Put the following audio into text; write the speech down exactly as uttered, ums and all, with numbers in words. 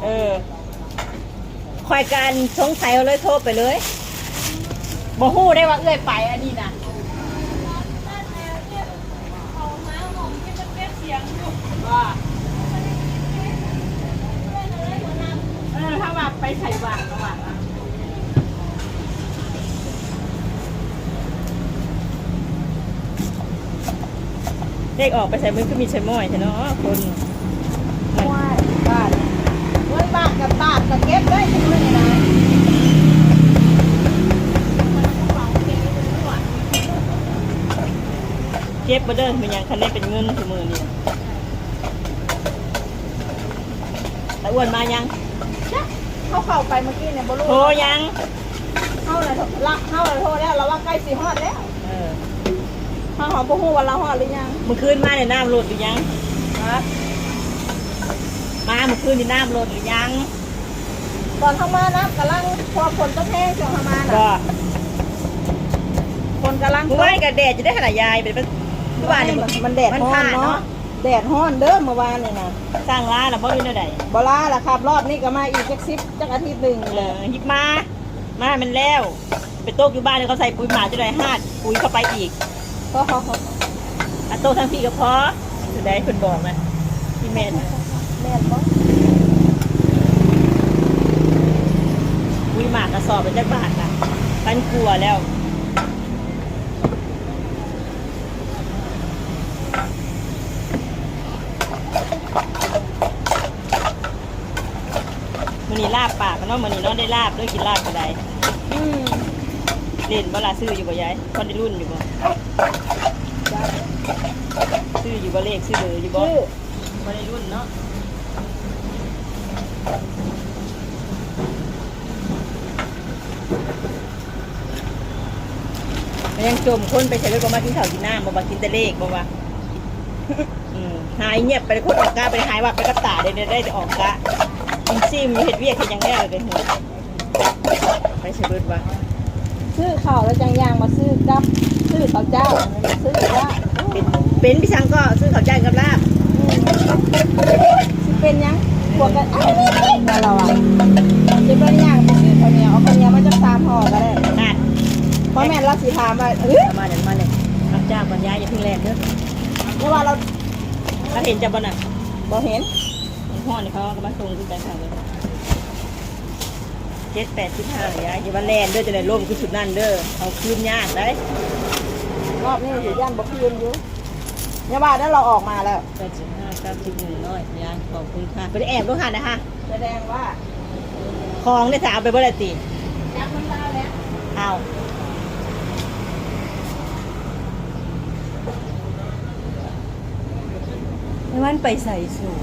เออ ข่อยก็สงสัยเลยโทรไปเลย บ่ฮู้ได้ว่าเอื้อยไปอันนี้นะ ว่า เออ ถ้าว่าไปใส่บาตรก็ว่า เลขออกไปใส่มือคือมีใส่ม้อยแท้เนาะคน ว้าย บาท เงินบาทกับบาทก็เก็บได้ทุกมื้อนี่นะ เก็บบ่เด้อ มีหยังคันได้เป็นเงินทุกมื้อนี่ ตาอ้วนมายัง จ้ะ เขาเข้าไปเมื่อกี้เนี่ย บ่รู้ โทรยัง เข้าแล้วละ เข้าแล้วโทรแล้ว เราว่าใกล้สิฮอดแล้ว เออ เขาหอมบ่ฮู้ว่าเราฮอดหรือยัง เมื่อคืนมาเนี่ยน้ำลดหรือยัง ฮะ มาเมื่อคืนนี่น้ำลดหรือยัง ตอนเข้ามาน้ำกำลัง พอฝนตกแห้งช่วงเข้ามาน่ะ บ่ ฝนกำลังตก เมื่อวานกับแดดจะได้ขนาดยายเป็น เมื่อวานเนี่ย มัน มันแดด มันผ่าน ฮ้อนเนาะ เนาะ แดดฮ้อนเด้อเมื่อวานนี่นะ สร้างล้าแล้วบ่อยู่แนวใด บ่ล้าล่ะครับ รอบนี้ก็มาอีกจักสิบ จักอาทิตย์หนึ่ง เออ หยิบมา มามันแล้ว ไปตกอยู่บ้านแล้วเขาใส่ปุ๋ยหมาจะได้หาดปุ๋ยเข้าไปอีก ก็ อ่ะ โตทั้งพี่ก็พอ จะได้เพิ่นบอกนะ พี่แม่น แม่นบ่ ปุ๋ยหมากกระสอบเป็นจักบาทนะ พันกว่าแล้ว มื้อนี้ลาบปากเนาะ มื้อนี้เนาะ ได้ลาบด้วย กินลาบก็ได้ อืม เล่นบ่ล่ะ ซื้ออยู่บ่ยาย พอได้รุ่นอยู่บ่ ซื้ออยู่บ่ เลขซื้อเบอร์อยู่บ่ ซื้อ บ่ได้รุ่นเนาะ มันยังจมคนไปใส่รถบ่มากินข้าวกินน้ำบ่ บ่กินแต่เลขบ่วะ อืม หายเงียบไปเลย คนออกกะไป หายวับไปกับตาเลยเนี่ย ได้แต่ออกกะ กินซิมอยู่ เฮ็ดเวียกเฮ็ดหยังแน่เลย ไปใส่เบิดวะ ซื้อข้าวแล้วจังย่างมาซื้อกับ ซื้อข้าวเจ้า ซื้อข้าวเจ้า เป็น เป็นพี่ช้างก็ซื้อข้าวเจ้ากับลาบ อืม สิเป็นหยัง พวกกัน เอ้ย เราอะ สิเป็นหยัง ไปซื้อข้าวเหนียว เอาข้าวเหนียวมาจักสามห่อก็ได้ นั่น เพราะแม่นเราสิถามว่า เอ้ย มาเลย มาเลย รับจ้างก่อนยาย อย่าเพิ่งแลกเด้อ เพราะว่าเรา เขาเห็นจะบ่น่ะ บ่เห็น มันฮ้อนนี่เขาก็มาส่งคือกันค่ะเลย เจ็ดแปดสิบห้ายาย อย่ามาแลนเด้อ จะได้ล่มคือชุดนั่นเด้อ เอาคืนยากได้ รอบนี้สิย่านบ่คืนอยู่ อย่าว่าเด้อ เราออกมาแล้ว แปดสิบห้า เก้าสิบ หนึ่งร้อยยาย ขอบคุณค่ะ บ่ได้แอบดูค่ะนะคะ แสดงว่า ของเนี่ยจะเอาไปเบิดละติ จับมันได้แล้ว เอา ไอ้วันไปใส่สูง